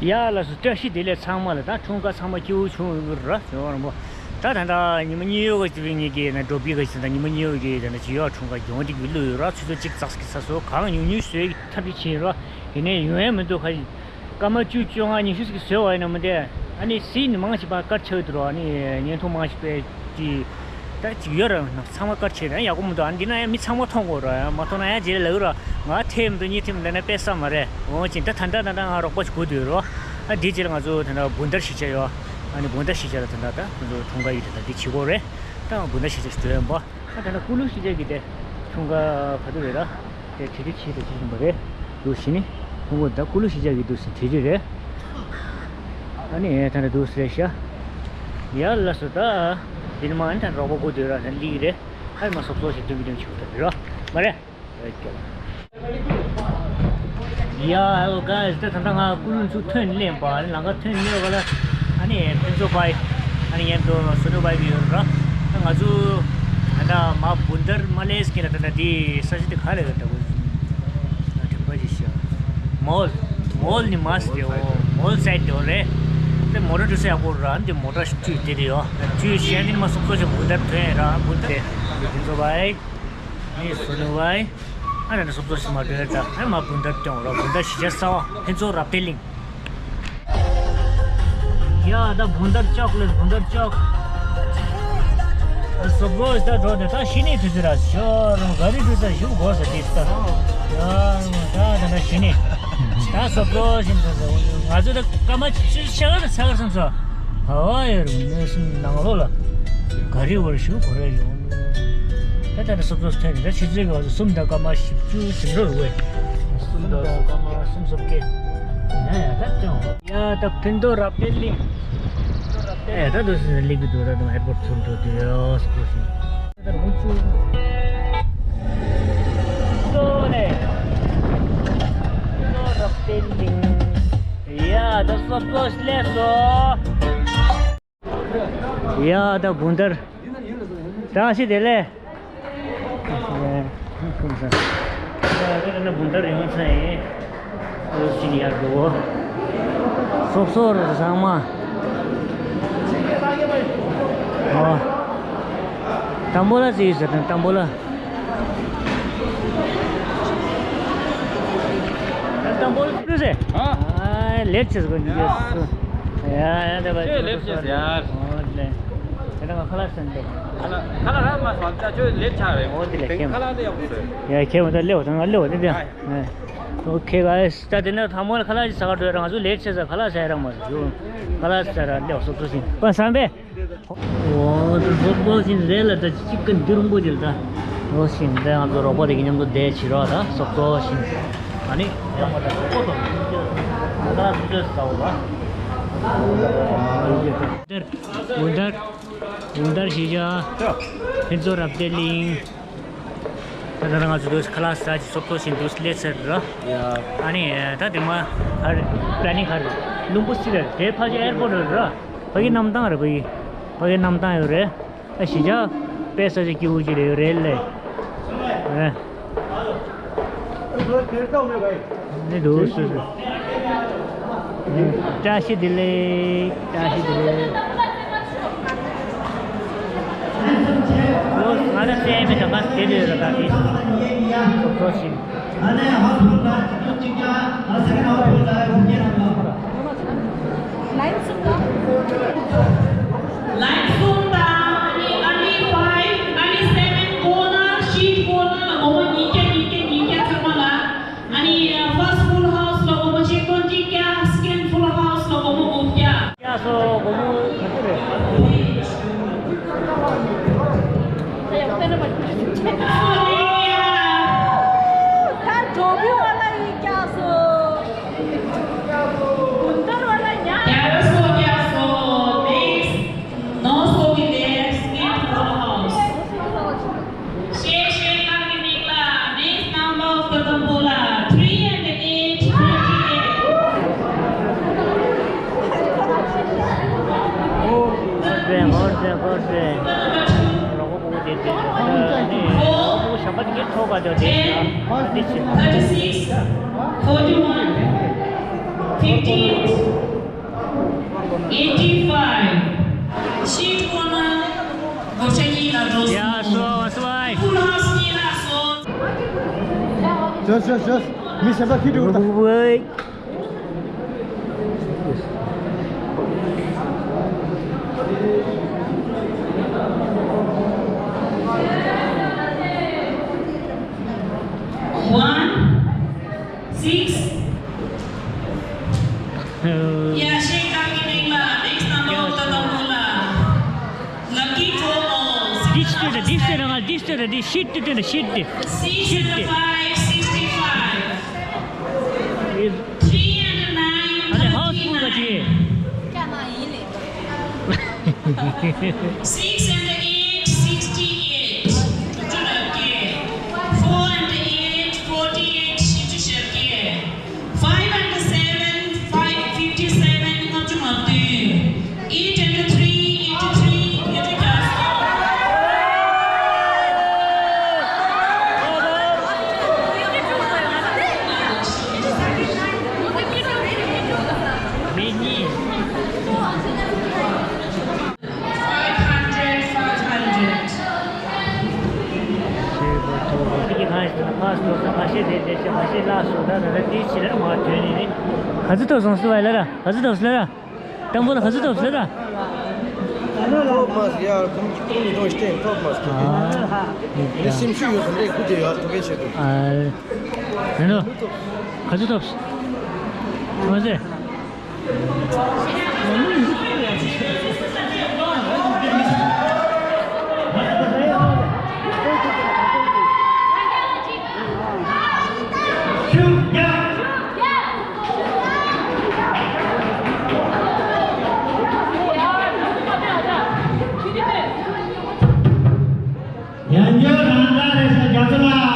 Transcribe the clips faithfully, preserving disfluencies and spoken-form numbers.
ཡ་ལགས་སོ། བཀྲ་ཤིས་བདེ་ལེགས་ཚང་མ་ལ། ད་འཁྲུངས་སྐར་ཚང་མ་སྐྱིད་པོ་བྱུང་ཡོད་ར། ཇོ་རང་པོ། ད་ད་ད་ཉི་མ་གཉིས་ཡོད་གི་ཅིག་ངེད་ཀྱི་ན་འགྲོ་པི་ག་ཅིག་ད་ཉི་མ་གཉིས་ཡོད་གི་ད་ན་ཅིག་ཡོད། འཁྲུངས་སྐར་གྱོང་ཏིག་གི་བླུགས་ཡོད་ར། ཆུ་ཚོད་གཅིག་ཙག་གི་ཚ་སོ་གང་ཉུང་ཉུང་བཟོས་ཀྱི་ཐབས་ཅིག་བྱས་ར། དེ་ནས་ཡོང་ཡ་མི་འདུག་ཁ། སྐར་མ་བཅུ་བཅོ་ལྔ་ཉི་ཤུ་ཟིག་བཟོས་བ་ཡིན་ན་མི་འདས། ཨ་ནི་སྲིད་ནི་མང་ཆེ་བ་དཀར་ཆགས་འདུག་ར། ཨ་ནི་བརྙན་ཐུང་མང་ཆེ་བས་ཀྱི་ད་ཅིག་ཡོད་ར། ཚང་མ་དཀར་ཆགས་ན་ཡག་པོ་མི་འདུག་ཨ་འདི་ན་ཡང་མི་ཚང་མ་མཐོང་དགོས་ར། ཡང་མ་མཐོང་ན་ཡང་རྗེས་ལ་ལབ་ར། ང་ཐེམ་དུ་གཉིས་ཐེམ་ལབ་ན་དཔེ་ས་མ་རེད། འོ་ཅིག་ད་ད་ད་ད་ང་རོགས་པ་ཞིག་དགོས་འདུག་ར། ཨ་འདི་རྗེས་ལ་ང་ཚོ་ད་ད་བུན་དར་གཞིས་ཆགས་ཡོད། ཨ་ནི་བུན་དར་གཞིས་ཆགས་ལ་ད་ད་ད་ང་ཚོ་འཁྲུངས་སྐར་ཡོད། ད་ད་འདི་བྱེད་དགོས་རེད། ད་བུན་དར་གཞིས་ཆགས་ཞིག་འགྲོ་ཡོད་པ། ཨ་ད་ལྟ་ཀུ་ལུ་གཞིས་ཆགས་ཀྱི་དེ་འཁྲུངས་སྐར་ག་དུས་རེད་ར། དེ་དྲི་དྲི་བྱེད་དེ་བྱེད་བཞིན་པ་རེད། འདུག་ཞི་ནི་ཁོང་གོ་ད་ཀུ་ལུ་གཞིས་ཆགས་ཀྱི་འདུག་ཞི་དྲི་དྲི་རེད། ཨ་ནི་ཨེ་ད་ནི་འདུག་སེ་ཤ། ཡ་ལ་སོ་ད། དེ་ནི་མ་ཨ་ནི་ད་རོགས་པ་གོ་དུས་ར་ད་ལི་གི་རེད། ཨ་ནི་མ་སོབ་སོབ་ཞིག་སྟོན་གི་སྟོན་ཆུག་ད་རེད་ར། མ་རེད། Yeah, hello guys. ད་ད་ང་ཀུ་ལུ་ཚུར་ཐོན་སླེབས་པ། ཨ་ནི་ལམ་ཁ་ཐོན་སླེབས་པ་ལ། ཨ་ནི་ཕུན་ཚོགས་བྷའི། ཨ་ནི་མཉམ་དུ་སོ་ནུ་བྷའི་ཡོད་ར། ད་ང་ཚོ་ད་ལྟ་མ་བུན་དར་མ་སླེབས་ཀྱི་ལ་ད་ལྟ་འདི་ས་ཆ་དེ་ག་རེ་རེད་ད་གོ། ད་དེ་པ་ཅི་ཤ། མོལ། མོལ་ནི་མ་སི་དེ་འོ། མོལ་སའིད་དེ་འོ་རེད། དེ་མོ་ཊ་འགྲོ་ས་ཡག་པོ་ར། འདི་མོ་ཊ་བཅུ་དེ་དེ་ཡོད། བཅུ་ཤ་ནི་མ་སོབ་སོབ་ཞིག་བུན་དར་ཐོན་ར། བུན་དར་དེ་ཕུན་ཚོགས་བྷའི། ཨ་ནི་སོ་ནུ་བྷའི། ཨ་ནི་སོབ་སོབ་ཞིག་མ་འགྲོ་ད། ཨ་མ་བུན་དར་སྟོན་རོགས། བུན་དར་གཞིས་ཆགས་གསར་པ་ཕུན་ཚོགས་རབ་བརྟན་གླིང་། ཡ་ད་བུན་དར་ཅོག་ལེ། བུན་དར་ཅོག་ཨ་སོབ་སོབ་ད་འགྲོ་དེ་ད་ཤི་ནི་དུས་ཚོད་ར་ཤོ་རང་ག་རི་འགྲོ་ས་ཞུ་དགོས་ས་དེ་ད། ཡ་ད་ད་ད་ཤི་ནི་ད་སོབ་སོབ་ཞིག་འགྲོ་ས། ང་ཚོ་ད་སྐར་མ་བཅུ་ཤ་ག་ཚ་ག་སོང་ས། ཧ་བ་ཡོད་རུང་གནས་སུ་ནང་ལོགས་ལ་ག་རི་བར་ཞུ་གོ་རེ་ཡོང་། ད་ལྟ་ད་སོབ་སོབ་ཐོན་ནས་ད་ཆུ་ཚོད་ཀྱི་བར་དུ་གསུམ་དང་སྐར་མ་བཞི་བཅུ་ཟིན་འགྲོ་རུ་བས། གསུམ་དང་སྐར་མ་གསུམ་སོབ་ཀྱི། ཡ་ཡ་ད་ཅང་། ཡ་ད་ཕུན་ཚོགས་རབ་བརྟན་གླིང་། ཨེ་ད་དུ་སླེབས་ཀྱི་འདུག་ད་དུང་ཨེར་པོར་ཚུར་འགྲོ་དུས་ཡོ་སོབ་སོབ་ཞིག་ད་ལོ་ཆུ། ལོ་ལེ། ཕུན་ཚོགས་རབ་བརྟན་གླིང་། ཡ་ད་སོབ་སོབ་སླེབས་སོ། ཡ་ད་བུན་དར། བཀྲ་ཤིས་བདེ་ལེགས། ཡ་ད་ན་བུན་དར་ཡོང་ཚར་ཡིན། ཨོ་ཅི་ཡར་འགྲོ། སོབ་སོབ་ར་ཚང་མ། ཨོ། ཏམ་བོ་ལ་ཟེར་ཡོད་ཟེར་དང་ཏམ་བོ་ལ། ཏམ་བོ་ལ་ཟེར། ཨ། ཨ་ལེབ་ཆེ་ཟེར་གོ་ནི་ཡོད། ཡ་ཡ་ད་བ་ཁྱོད་ལེབ་ཆེ་ཟེར་ཡ། ཨོ་ལེ། དེ་ད་ང་ཁ་ལག་ཟ་འདོད། ཁ་ལག་ཁ་ལག་རག་མ་སོང་། ད་ཁྱོད་ལེབ་ཆག་རེད། ཨོ་དེ་ལེ་ཁེམ། ཁ་ལག་དེ་ཡག་པོ་རེད། ཡ་ཁེམ་ད་ལེབ་ད་ང་ལེབ་དེ་དེ། ཨོ་ཁེ་ག་ད་དེ་ནས་ཐ་མོ་ལ་ཁ་ལག་ཅིག་ཟ་ག་འགྲོ་ཡ། ང་ཚོ་ལེབ་ཆེ་ཟ་ཁ་ལག་ཟ་ཡ་རག་མ་སོང་། ཁ་ལག་ཟ་ར་ལེབ་སོབ་སོབ་ཞིག་པ་བསམ་པས། ཨོ་ད་སོབ་སོབ་ཞིག་རེད་ལ་ད་ཅིག་ཀ་འདི་རུང་པོ་ཅིག་ལ་ད། ཨོ་ཞིག་ད་ང་ཚོ་རོགས་པ་དེ་གི་མཉམ་དུ་བསྡད་བྱེད་རོགས་ད་སོབ་སོབ་ཞིག་ཨ་ནི་ཡང་མ་ད་སོབ་སོབ་ད་ད་སོབ་སོབ་ཟ་འོ་ད། ཝུན་དར། ཝུན་དར། ཝུན་དར་གཞིས་ཆགས། ཕུན་ཚོགས་རབ་བརྟན་གླིང་། ད་ད་ང་ཚོ་དུས་ཁ་ལག་ཟ་ཅིག་སོབ་སོབ་ཞིག་འདུག་སླེབས་ཚར་ར། ཡ། ཨ་ནི་ད་དེ་མ་ཧར་པ་ལ་ནིང་ཧར་ལུམ་བི་ནི་སི་ཊི་རེད། དེ་ཕ་གི་ཨེར་པོར་ཊི་རེད་ར། ཕ་གི་གནམ་ཐང་རེད། ཕ་གི་ཕ་གི་གནམ་ཐང་ཡོད་རེད། ཨ་གཞིས་ཆགས་དཔེ་ས་ཆ་སྐྱིད་པོ་ཅིག་རེད་ཡོད་རེད་ལེ། ཨེ། ནི་འདུག་སུ་སུ། བཀྲ་ཤིས་བདེ་ལེགས། བཀྲ་ཤིས་བདེ་ལེགས། ཨོ་ང་ལ་བཙལ་མི་དང་ང་དེ་ལས་ར་ད་དེ། སོབ་སོབ་ཞིག་ལའིན་གསུམ་དང་། ལའིན་གསུམ་དང་། ཨ་ནི་ཨ་ནི་ཕའིབ། ཨ་ནི་སེ་བེན། ཀོ་ནར། ཤིཊ་ཀོ་ནར་ལ་སྒོར་མོ་ཉིས་བརྒྱ་ཉིས་བརྒྱ་ཉིས་བརྒྱ་ཚང་མ་ལ། ཨ་ནི་ཕར་སི་ཊི་ཕུལ་ཧའུ་སི་ལ་སྒོར་མོ་ཆིག་སྟོང་གཅིག་བརྒྱ། སེ་ཀེན་ཌི་ཕུལ་ཧའུ་སི་ལ་སྒོར་མོ་དགུ་བརྒྱ། ཡ་སོ་སྒོར་མོ་ག་ཚོད་རེད། ད་འགྲོ་བུ་བ་ལ་ཡིན་ཀྱང་སོ། དགུན་ཟླ་བ་ལ་ཉག་རྒྱ་ར་སོ་རྒྱ་སོ། Next, no smoking there, smoke for the house. ཤེས་ཤེས་ནང་གི་མིང་ལ། Next number of the Tambola, three and eight, twenty-eight. ཧོར་ཟེ་ཧོར་ཟེ་ཧོར་ཟེ། Number two, རོགས་པ་པོ་དེ་དེ་ནི་རོགས་པ་པོ་ཞབས་པ་དེ་གའི་ཐོག་ག་དེ་དེ་ན་དེ་ཆེ། Thirty-six, forty-one, fifty-eight. eighty-five. Sheet corner བགོ་བཤའ་གཉིས་ལ་འགྲོ་སོང་། ཡ་སོ་སོ་བའི། Full house གཉིས་ལ་སོང་། བྱོས་བྱོས་བྱོས། མི་གཞན་པ་ཁྱི་འགྲོ་དང་། One, six. ཡ་ཤེས་ཀ་གི་མིང་ལ་next number of the number ལ། Lucky draw all. འདི་ཤི་སྟེ་འདི་ཤི་སྟེ་རང་འདི་ཤི་སྟེ་འདི་ཤི་སྟེ་འདི་ཤི་སྟེ། Six and the five, sixty-five. Three and the nine, ཨ་ལེ་ཧའོ་སི་ཕུལ་ག་ཅི། Six and the eight, sixty-eight. Four and the eight, forty-eight. Five and the seven, five fifty-seven. Eight and the three, eighty-three. Five hundred, five hundred. ག་ཚོད་ཐོབ་སོང་ཟེར་བ་ལ་ར། ག་ཚོད་ཐོབ་སོང་ཟེར་ལ་ར། དང་པོ་ལ་ག་ཚོད་ཐོབ་སོང་ཟེར་ལ་ར། ཐོབ་མ་སོང་ཡ། ཁོང་གིས་ཐོབ་མི་ཐོབ་ཤེས་ཐོབ་མ་སོང་། ཨ། ངས་སེམས་ཤུགས་ཡོད་ཟེར་འདྲ་ཁུ་དེ་ཡར་ཐོབ་པའི་ཆེད་དུ། ཨ། རེད་འདུག་ག་ཚོད་ཐོབ་སོང་ཟེར། ཉན་འགྱུར་རང་དགའ་རེད་ཤག་རྒྱ་མཚོ་ལགས།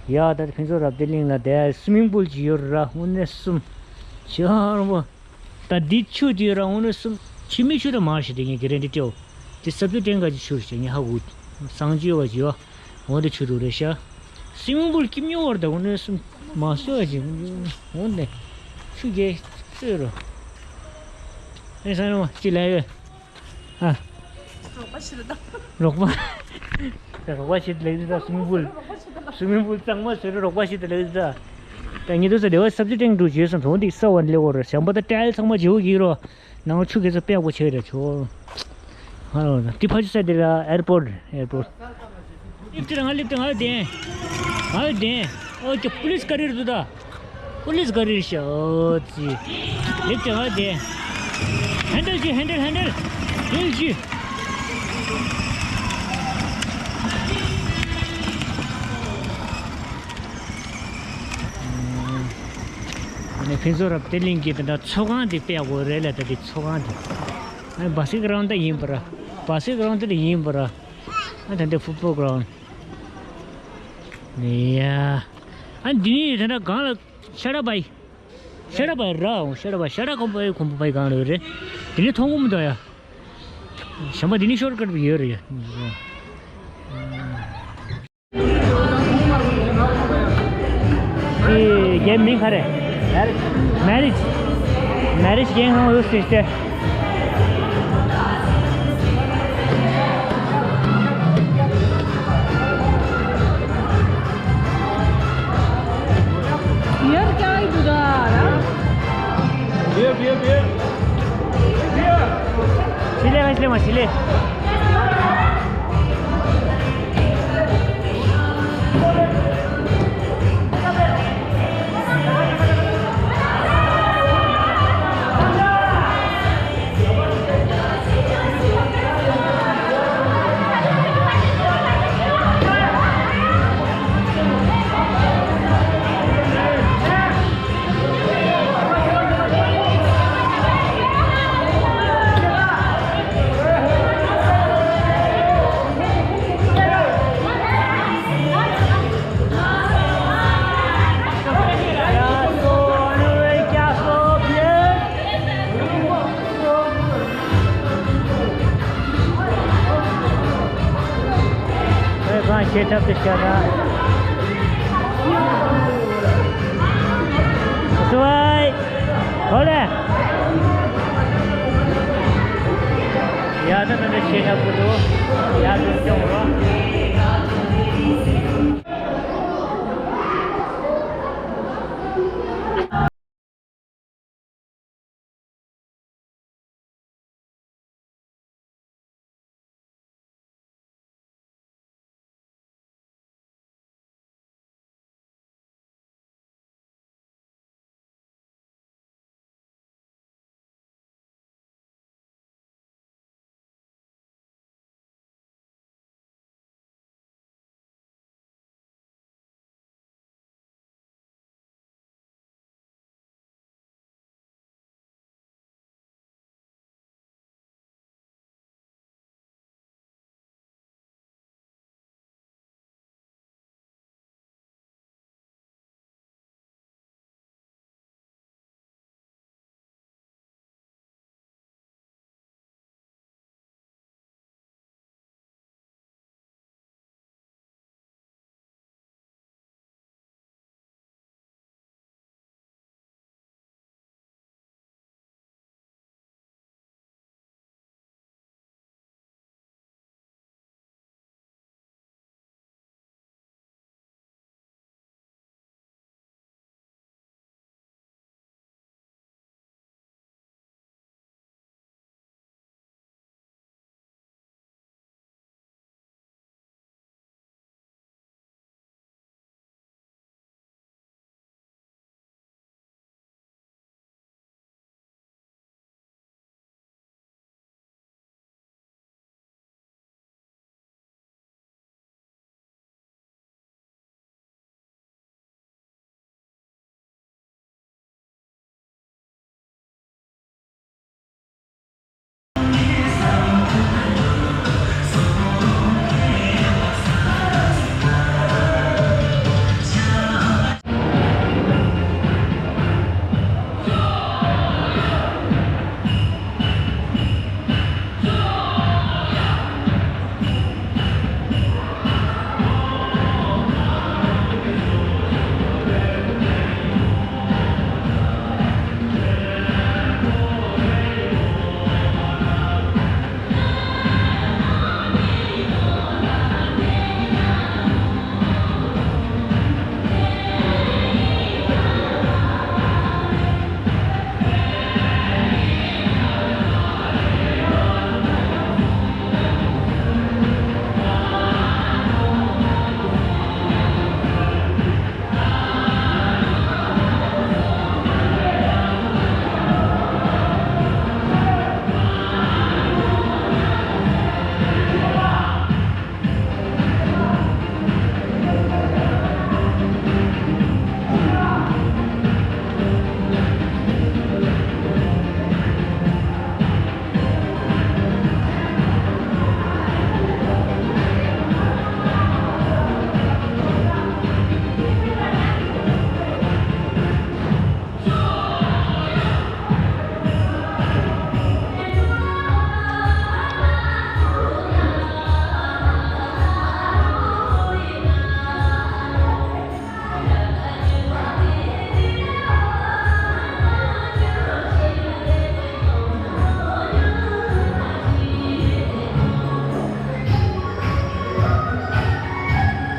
ཡ་ད་ཕུན་ཚོགས་རབ་བརྟན་གླིང་ལ་དེ་སུའི་མིང་པུལ་ཅིག་ཡོད་ར། དངོས་གནས་གསུམ་ཆེ་བ་རང་པོ། ད་འདི་ཆུ་དེ་ར་དངོས་གནས་གསུམ་ཆུ་མིག་ཆུ་ར་མ་ཞིག་དེ་ངས་གི་རེ་འདི་སྤྲད། དེ་སབ་ཏུ་ཏན་ག་ཅིག་ཆུ་ཞིག་ངས་ཧ་གོ། སང་ཅི་ཡོད་བ་ཅིག་ཡོད། འོ་དེ་ཆུ་རུ་རེད་ཤག་སུའི་མིང་པུལ་སྐྱིབ་ཉོ་བར་ད་དངོས་གནས་གསུམ་མ་སོ་བ་ཅིག་འོ་དེ་ཆུ་རྒྱལ་རྩོད་རོ། ཨེ་ས་ནོ་ཅི་ལ་ཡོད། ཨ། རོགས་པ་ཞིག་ལ་ད། རོགས་པ། རོགས་པ་ཞིག་ལ་ཡོད་ད་སུའི་མིང་པུལ། སུའི་མིང་པུལ་གཙང་མ་བཟོས་རོགས་པ་ཞིག་ལ་ཡོད་ད། ད་ཉི་དུ་ས་དེ་བ་སབ་ཏུ་ཏན་འགྲོ་བྱོས་སམ་བོ་འདི་ས་བ་ལེ་འོ་ར་བྱམས་པ་ད་ཏྲལ་ཚང་མ་བྱེའུ་གིས་རོ། ནང་ཆུ་གེ་ས་པེ་པོ་ཆེ་རེ་ཆོ། ཧ་ལོ་ད་དེ་ཕ་ཆུ་ས་དེ་ལ་ཨེར་པོར་ཨེར་པོར། ལིབ་ཏི་རང་ལིབ་ཏི་ང་དེ། ང་དེ། ཨོ་ཀེ་པུ་ལིས་ཀ་རིར་དུ་ད། པུ་ལིས་ཀ་རིར་ཤ་ཨོ་ཙི། ལིབ་ཏི་ང་དེ། ཧན་ཌལ་ཅི་ཧན་ཌལ་ཧན་ཌལ། ལིལ་ཅི། ཨ་ནི་ཕུན་ཚོགས་རབ་བརྟན་གླིང་གི་དེ་འདྲ་ཚོགས་ཁང་དེ་དཔེ་ཡག་པོ་རེད་ལ། ད་དེ་ཚོགས་ཁང་དེ། ཨ་ནི་བྷ་སི་གྷི་རའུན་ཌི་ད་ཡིན་པ་ར། བྷ་སི་གྷི་རའུན་ཌི་ད་ཡིན་པ་ར། ཨ་ད་འདི་ཕུཊ་བོལ་གྷི་རའུན་ཌི། ཡ། ཨ་འདི་ནི་དེ་འདྲ་གང་ལ་ཤ་ཌ་བའི། ཤ་ཌ་བའི་ར་འོང་ཤ་ཌ་བའི་ཤ་ཌ་ཁོམ་པའི་ཁོམ་པའི་གང་ལ་རེད། དེ་ནི་མཐོང་གོ་མི་འདུག་ཡ། གཞན་པ་འདི་ནི་ཤོར་ཀ་ཊི་ཡོད་རེད་ཡ། ཨེ། རྒན་མིང་ག་རེ། མེ་རིཇ། མེ་རིཇ། རྒན་ཁང་ཡོད་ཟེར་ཏེ། ཡར་སྐྱ་ཡི་འདུག་ད་ར། ཡེ་ཡེ་ཡེ། ཆི་ལེ་མ་ཆི་ལེ་མ་ཆི་ལེ། ཤེས་ཐབས་དུ་བྱ་ན། སུ་བའི། ཧོ་ལེ། ཡ་ད་ནི་ཤེས་ཐབས་དུ། ཡ་དུ་སྐྱོང་རོགས།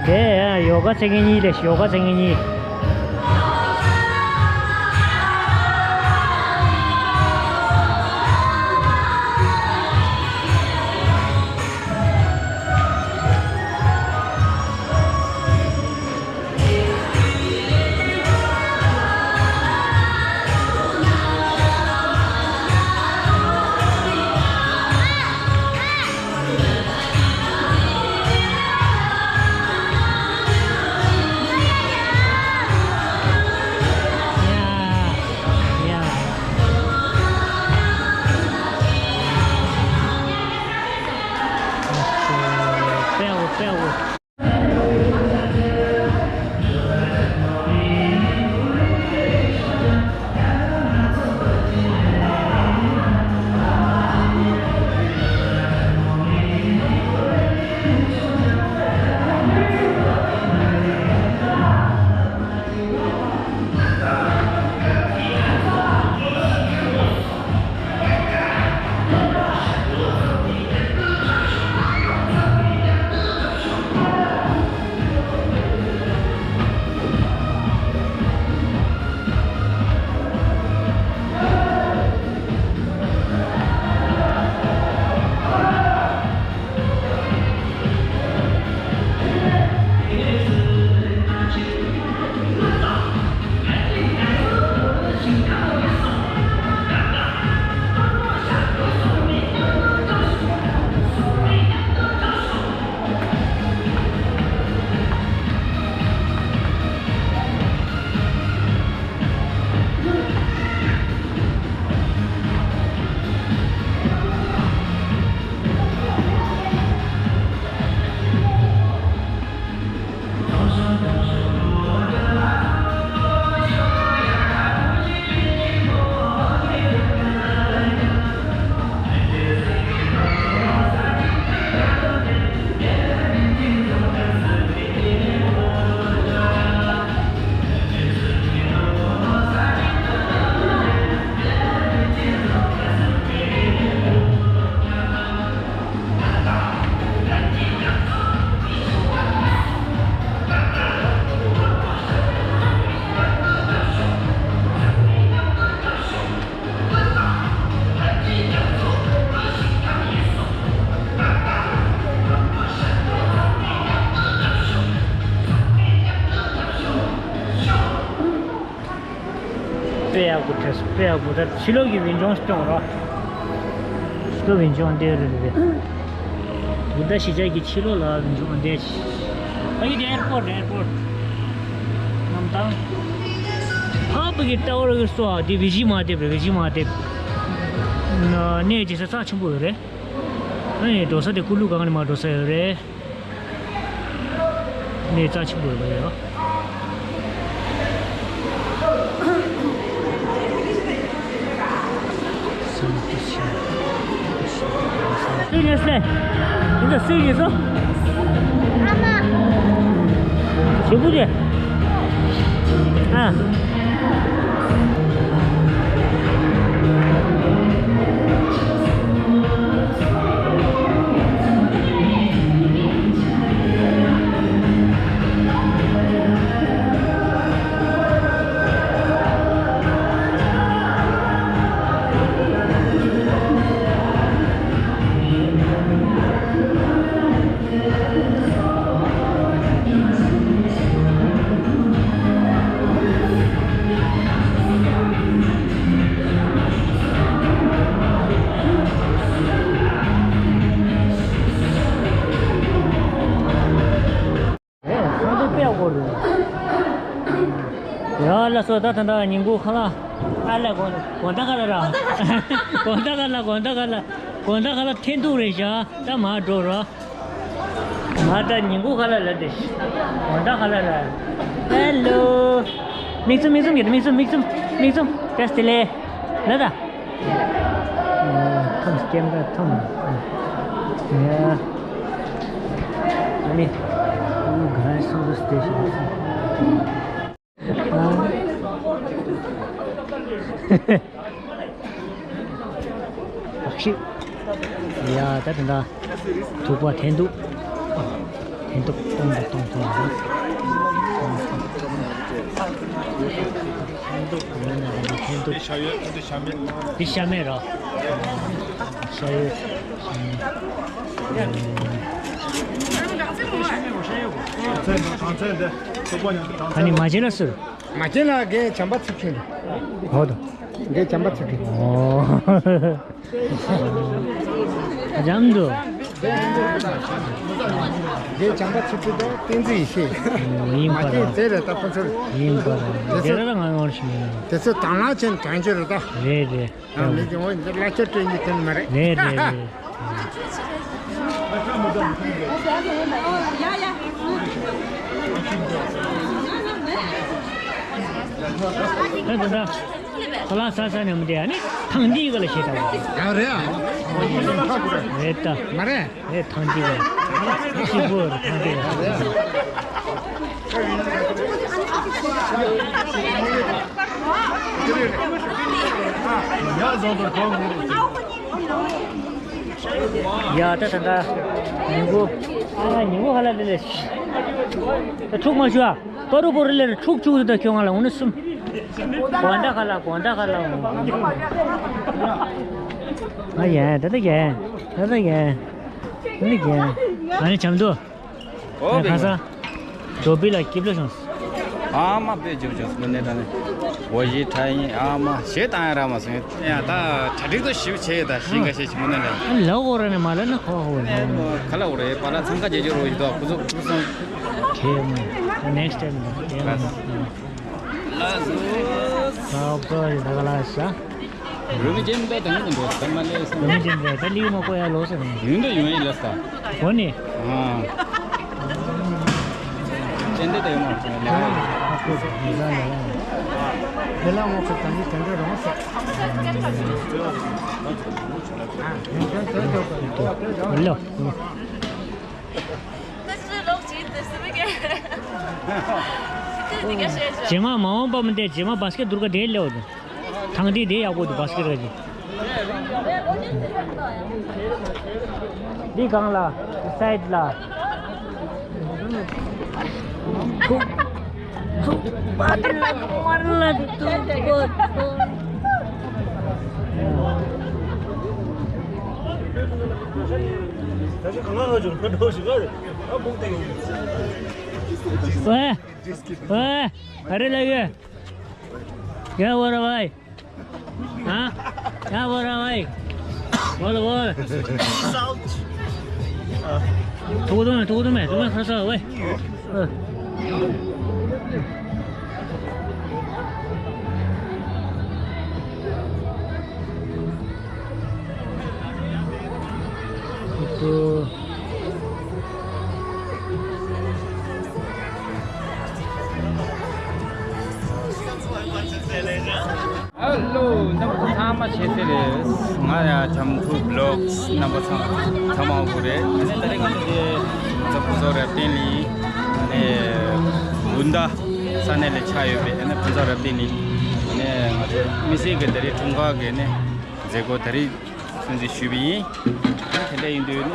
དེ་ཡོ་ག་བྱེད་མཁན་གཉིས་ལས་ཡོ་ག་བྱེད་མཁན་གཉིས། དེ་དཔེ་ཡག་པོ། ད་ཕྱི་ལོགས་ཀྱི་ཝིན་ཅོང་སྐྱོང་རོགས། ཕྱི་ལོགས་ཝིན་ཅོང་དེ་རེད་རེད། འདི་ད་གཞིས་ཆགས་ཀྱི་ཕྱི་ལོགས་ལ་ཝིན་ཅོང་དེ། ཨ་ཡི་དེ་ཨེར་པོར་ཊི། ཨེར་པོར་ཊི་གནམ་ཐང་། ཨ་བུ་གི་ལྟ་བར་གི་སོ། ཨ་དེ་བི་ཇི་མ་དེབ་རེད། བི་ཇི་མ་དེབ། གནས་རྗེས་ས་རྩ་ཆེན་པོ་ཡོད་རེད། ཨ་ནི་འགྲོ་ས་དེ་ཀུ་ལུ་སྒང་ནས་མར་འགྲོ་ས་ཡོད་རེད། གནས་རྩ་ཆེན་པོ་ཡོད་པ་ཡོད། སུ་ཡིན་སེ། འདི་ཚོ་སུ་ཡིན་སོ། ཨ་མ། ཞེ་པོ་རེད། ཨ། ཨེ། སང་དེ་དཔེ་ཡག་པོ་རེད། ཡ་ལ་སོ། ད་ད་ད་ཉིན་གུང་ཁ་ལག་ཨ་ལ་དགོང་དག་ཁ་ལག་ར། དགོང་དག་ཁ་ལག་དགོང་དག་ཁ་ལག་དགོང་དག་ཁ་ལག་འཐེན་ཐུག་རེད་ཤག་ད་མར་འགྲོ་རོགས། ང་ད་ཉིན་གུང་ཁ་ལག་ལ་དེ། དགོང་དག་ཁ་ལག་ལ། ཧེ་ལོ། མིག་བཙུམ་མིག་བཙུམ་གྱིས། མིག་བཙུམ་མིག་བཙུམ་མིག་བཙུམ། བཀྲ་ཤིས་བདེ་ལེགས། ལ་ད། ཐམས་སྐྱེམས་ཀ་ཐམས། ཡ། ཨ་ནི། ག་རེ་སོང་དུ་སྟེ་ཞིག་ཨ་ཤི། ཡ་ད་དེ་འདྲ། ཐུག་པ་འཐེན་འདུག་འཐེན་འདུག་གཏོང་འདུག་གཏོང་གཏོང་འདུག་འཐེན་འདུག་འཐེན་འདུག་འདི་ཤ་ཡོད། འདི་ཤ་མེད། འདི་ཤ་མེད་ར། ཤ་ཡོད། ཤ་མེད། ཨ་ནི་མ་བྱེད་ལ་ཟེར། མ་བྱེད་ལ་རྒན་བྱམས་པ་ཚིག་ཁྱོད་རེད། ཧོ་དོ། རྒན་བྱམས་པ་ཚིག་ཁྱོད། ཨོ། འཇམ་དུ། རྒན་བྱམས་པ་ཚིག་ཁྱོད་དང་བསྟན་འཛིན་ཡེ་ཤེས། ཡིན་པ་མ་ར། བྱེད་དེ་རེད་ད་ཁོ་ཚོར། ཡིན་པ་ར། དེ་ཚོ་དེ་ར་ང་ངོར་ཞིག་ཡིན། དེ་ཚོ་དང་བླངས་ཅན་དྲན་རྒྱུ་རེད་ད། རེད་རེད། ཨ་མི་གི་འོ་འདི་བླ་ཆ་སྤྲོད་ཡི་དོན་མ་རེད། རེད་རེད་རེད། ད་འདི་འདྲ། ཁོ་ལ་ས་ས་ནས་མི་བསྡད་ཨ་ནི་ཐང་འདི་ག་ལ་ཤེས་དང་། ཡང་རེད་ཨ། རེད་ད། མ་རེད། རེད་ཐང་འདི་ག་ཤི་བོ་རེད་ཐང་འདི་ག་ཡ་བཟོ་དང་གང་ཡ་ད་ད་ད། ཉིན་གུང་། ཨ་ཉིན་གུང་ཧ་ལ་ལེ་ལེ། ད་ཕྲུག་མ་ཞུ་ཨ། པ་རུ་པོ་རི་ལེ་རེ་ཕྲུག་བཅུག་ད་ཁྱོད་ང་ལ་འོ་ན་གསུམ། དགོང་དག་ཁ་ལག་དགོང་དག་ཁ་ལག་ཨ་ཡ་ད་ད་ཡ། ད་ད་ཡ། ད་ད་ཡ། ཨ་ནི་བྱམས་དུ། ཨོ་ཁ་སང་། འགྲོ་བི་ལ་སྐྱིབ་ལ་བྱུང་། ཨ་མ་དཔེ་འཇུག་བྱུང་སོང་ནས་ད་ནི། འོ་ཡི་ཁྲ་ཡིན་ཨ་མ་ཞེ་ད་ཡ་ར་མ་སོང་ཡ་ད་གྲ་སྒྲིག་ཏུ་ཞིབ་བྱས་ཡོད་ད་ཤིང་ཁ་ཤས་ཤིག་མུ་ནས་ལ། ཨ་ལ་འོ་ར་ནས་མ་ལ་ན་ཁོ་ཧོ་ནས། ཁ་ལ་འོ་རེ་པ་ལ་འཚང་ཁ་རྒྱལ་རྒྱལ་རོ་ཡི་ད་ཁུ་ཚོ་ཁུ་སོང་། ཁེ་མོ། next time ཁེ་མོ། ལ་སུ། ཁ་ཁ་ཡི་ད་ག་ལ་ཤ། རུ་མི་ཅན་པ་དང་ནི་འགྲོ་ད་མ་ལས་སོང་། རུ་མི་ཅན་པ་ད་ལིའུ་མ་ཀོ་ཡ་ལོ་སོང་། ཡུན་དུ་ཡོང་ཡིན་ལ་ས། གོ་ནི། ཨ། ཅན་དེ་ད་ཡོང་མ་སོང་ལ། ཨ་ཁོ་ཚོ་མི་ཟ་ལ་ལ། དེ་ལ་ངོ་ཁོ་ད་ནི་དེ་འདྲ་རང་ས། ཨ་ཡོང་ཅན་དེ་འདྲ་གོ་དེ་འདྲ་རང་ས། ལོ། རྗེས་མ་མ་འོངས་པ་མི་འདས་རྗེས་མ་བ་སྐད་སྡུར་ག་དེ་ལེའོ་དེ། ཐང་འདི་དེ་ཡག་པོ་འདུག་བ་སྐད་ར་གི། འདི་སྒང་ལ། འདི་སའིཌ་ལ། ཐུག་ཐུག་པ་དེ་ལ་མར་ལ་ཐུག་པ་ཐུག་ཝེ། ཝེ། ཨ་རེ་ལ་ཡོད། ཡ་ཝ་ར་ཝའི། हाँ? क्या बोल रहा भाई? बोलो, बोल। थूक दो मैं, थूक दो मैं, तुम्हें फंसा हुआ है। ཨ་ལོ། རྣམ་པ་ཚང་མ་ཤེས་གསལ་རེད། ང་ཡང་བྱམས་མཐུ་བི་ལོག་སི། རྣམ་པ་ཚང་མ་ཚང་མ་ཨོ་ཁུ་རེད། ཨ་ནི་ད་རེས་ང་ཚོ་དེ་ང་ཚོ་ཕུན་ཚོགས་རབ་བརྟན་གླིང་། ཨ་ནི་དགོན་བདག་ས་གནས་ལ་ཆགས་ཡོད་པའི་ཨ་ནི་ཕུན་ཚོགས་རབ་བརྟན་གླིང་། ཨ་ནི་ང་ཚོ་དམིགས་བསལ་གྱི་ད་རེས་འཁྲུངས་སྐར་གྱི་ཨ་ནི་མཛད་སྒོ་ད་རེས་སྲུང་བརྩི་ཞུས་པ་ཡིན། དེ་འདྲ་ཡིན་དུས་ནི་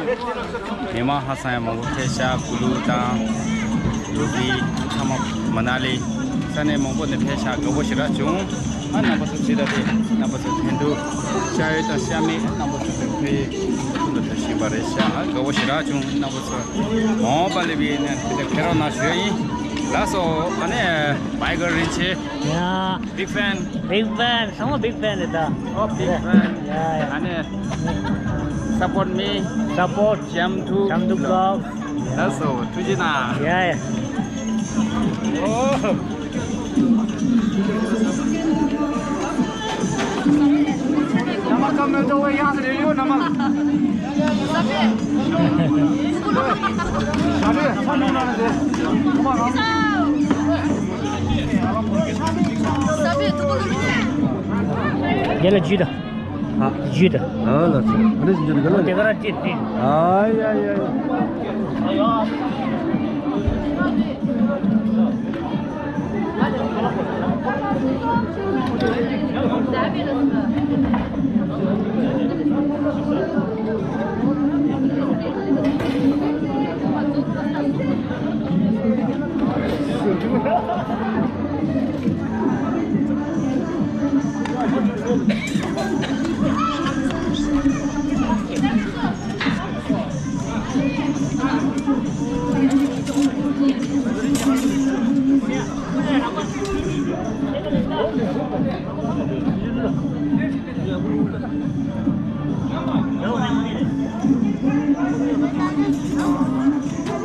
མི་མང་ཧ་སང་ཡང་མང་པོ་ཕེབས་ཤག་གུ་ལུ་དང་ལོ་ཀི་ཚང་མ་མ་ན་ལི་ས་གནས་མང་པོ་ནས་ཕེབས་ཤག་དགའ་པོ་ཞེ་དྲག་བྱུང་། ཨ་རྣམ་པ་ཚོ་ཅི་ད་དེ་རྣམ་པ་ཚོ་ཕན་ཐོགས་ཤ་ཡོད་དང་ཤ་མེད་རྣམ་པ་ཚོ་ཚོ་ཕེབས་ཐུགས་ལ་ཐུགས་ཤིང་པ་རེད་ཤག་དགའ་པོ་ཞེ་དྲག་བྱུང་། རྣམ་པ་ཚོ་མ་འོངས་པ་ལ་བའི་ནས་དེ་འདྲ་ཕེབས་རོགས་གནང་ཞུ་ཡ་ཡིན། ལགས་སོ། ཨ་ནི་མའི་ཀལ་རིན་ཆེན། Yeah. Big fan. Big fan. ཚང་མ་big fan རེད་ད། Oh, big fan. Yeah, yeah. ཨ་ནི་support me. Support བྱམས་མཐུ། བྱམས་མཐུ་བི་ལོག་སི། ལགས་སོ། ཐུགས་རྗེ་གནང་། Yeah, yeah. Oh. རྒན་ལགས་བརྒྱུད་དང་། ཨ། བརྒྱུད་དང་། ཨ་ལ་ཚོ་ཨ་ནི་བརྒྱུད་དང་། དེ་ག་ར་བརྒྱུད་དེ། ཨ་ཡ་ཡ་ཡ།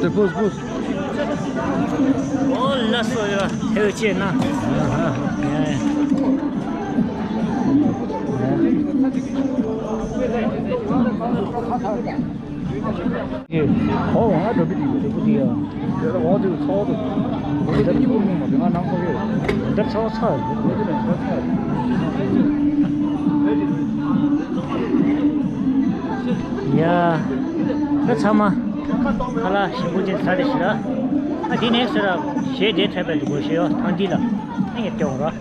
དེ་པོས་པོས། ཨོ་ལགས་སོ་ཡ། ཐེའུ་ཅེ་ན། ཨ་ཧ། ཡ་ཡ། ཨོ་ང་འགྲོ་པི་དེ་ཡོད། དེ་པོ་དེ་ཡོད། དེ་ལ་འོ་དེ་ཚོགས་དུ། འོ་དེ་གཉིས་པོ་མིན་མ་དེ་ང་ནང་ཁོ་གེ། འདི་ཚོགས་ཚོགས་ཡོད། འོ་དེ་ནས་ཚོགས་ཚོགས་ཡོད། ཡ། ད་ཚང་མ་ཁ་ལག་ཞིམ་པོ་ཅིག་ཟ་རེ་ཞིག་ལ། ཨ་དེ་ནས་ཟེར་ར་གཞས་དེ་འཁྲབ་པའི་འདུག་གོ་ཞེས་ཡོ་ཐང་དེ་ལ་ཨ་ངས་སྟེར་འོང་ར།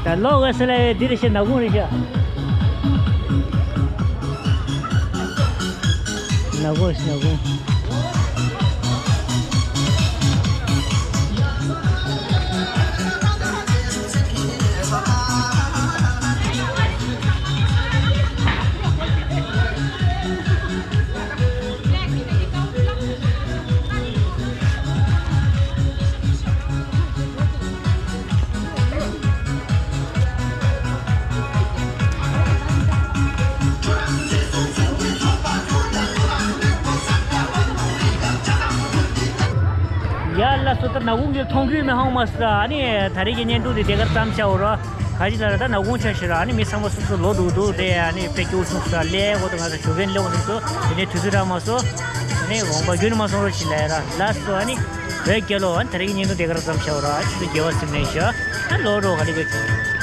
ད་ལོག་བས་ལ་འདི་རེད་ཤག་ནག་ཁུང་རེད་ཤག་ནག་ཁུང་ནག་ཁུང་། ཡ་ལ་སོ་ད་ནག་ཁུང་གི་མཐོང་གི་མི་ཧང་མ་སི་ཨ་ནི་ད་རེས་ཀྱི་བརྙན་ཐུང་འདི་དེ་གར་བརྩམས་བྱའོ་ར། ག་ཅི་ལ་ར་ད་ནག་ཁུང་ཆ་ཤི་ར་ཨ་ནི་མི་ཚང་མ་སོ་སོ་ལོ་འདུག་འདུག་དེ་ཨ་ནི་དཔེ་སྐྱོ་སོང་ས་ལས་འོ་ད་ང་ཚོ་ཞོགས་ཀས་ལོག་འདུག་སོ་དེ་ནས་དུས་ཚོད་རག་མ་སོ། ཨ་ནི་དགོངས་པ་རྒྱུན་མ་སོང་རོགས་ཞིག་ལ་ཡ་ར་ལ་སོ་ཨ་ནི་བོད་རྒྱལ་ལོ་ཨ་ནི་ད་རེས་ཀྱི་བརྙན་ཐུང་དེ་གར་བརྩམས་བྱའོ་ར་ཆུ་ཚོད་བརྒྱད་པ་ཟིན་ནས་ཤ་ཨ་ལོ་རོགས་ག་ལེ་ག་ཅི།